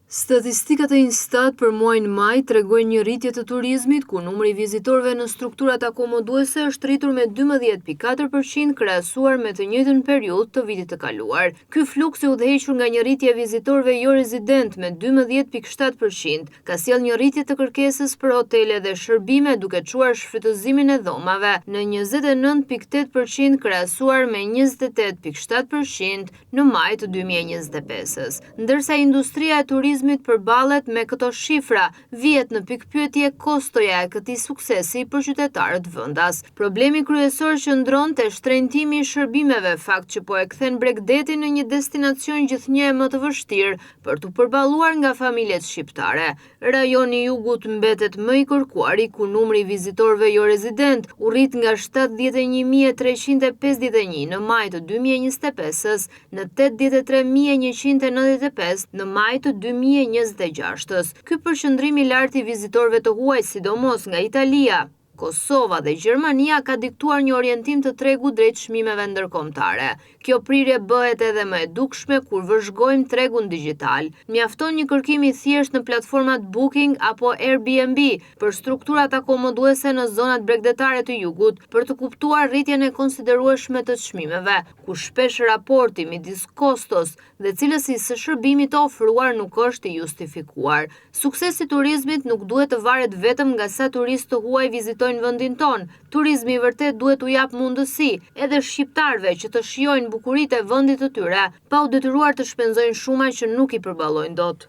Statistikat e Instat për muajin maj tregojnë një rritje të turizmit, ku numri i vizitorëve në strukturat akomoduese është rritur me 12.4% krahasuar me të njëjtën periudhë të vitit të kaluar. Ky fluks i udhëhequr nga një rritje e vizitorëve jorezidentë me 12.7%, ka sjellë një rritje të kërkesës për hotele dhe shërbime duke çuar shfrytëzimin e dhomave në 29.8% krahasuar me 28.7% në maj të 2025-ës. Ndërsa industria e turizmit përballet me këto shifra, vihet në pikëpyetje kostoja e këtij suksesi për qytetarët vendas. Problemi kryesor qëndron te shtrenjtimi i shërbimeve, fakt që po e kthen bregdetin në një destinacion gjithnjë e më të vështirë për t'u përballuar nga familjet shqiptare. Rajoni i Jugut mbetet më i kërkuari, ku numri i vizitorëve jorezidentë u rrit nga 71.351 në maj të 2025-ës në 83.195 në maj të 2026-ës. Ky përqendrim i lartë i vizitorëve të huaj, sidomos nga Italia, Kosova dhe Gjermania ka diktuar një orientim të tregut drejt çmimeve ndërkombëtare. Kjo prirje bëhet edhe më e dukshme kur vëzhgojmë tregun digjital. Mjafton një kërkim i thjeshtë në platformat Booking apo Airbnb për strukturat akomoduese në zonat bregdetare të jugut për të kuptuar rritjen e konsiderueshme të çmimeve, ku shpesh raporti midis kostos dhe cilësisë së shërbimit të ofruar nuk është i justifikuar. Suksesi i turizmit nuk duhet të varet vetëm nga sa turistë të huaj vizitojnë vendin tonë. Turizmi i vërtetë duhet t'u japë mundësi edhe shqiptarëve që të shijojnë bukuritë e vendit të tyre, pa u detyruar të shpenzojnë shuma që nuk i përballojnë dot.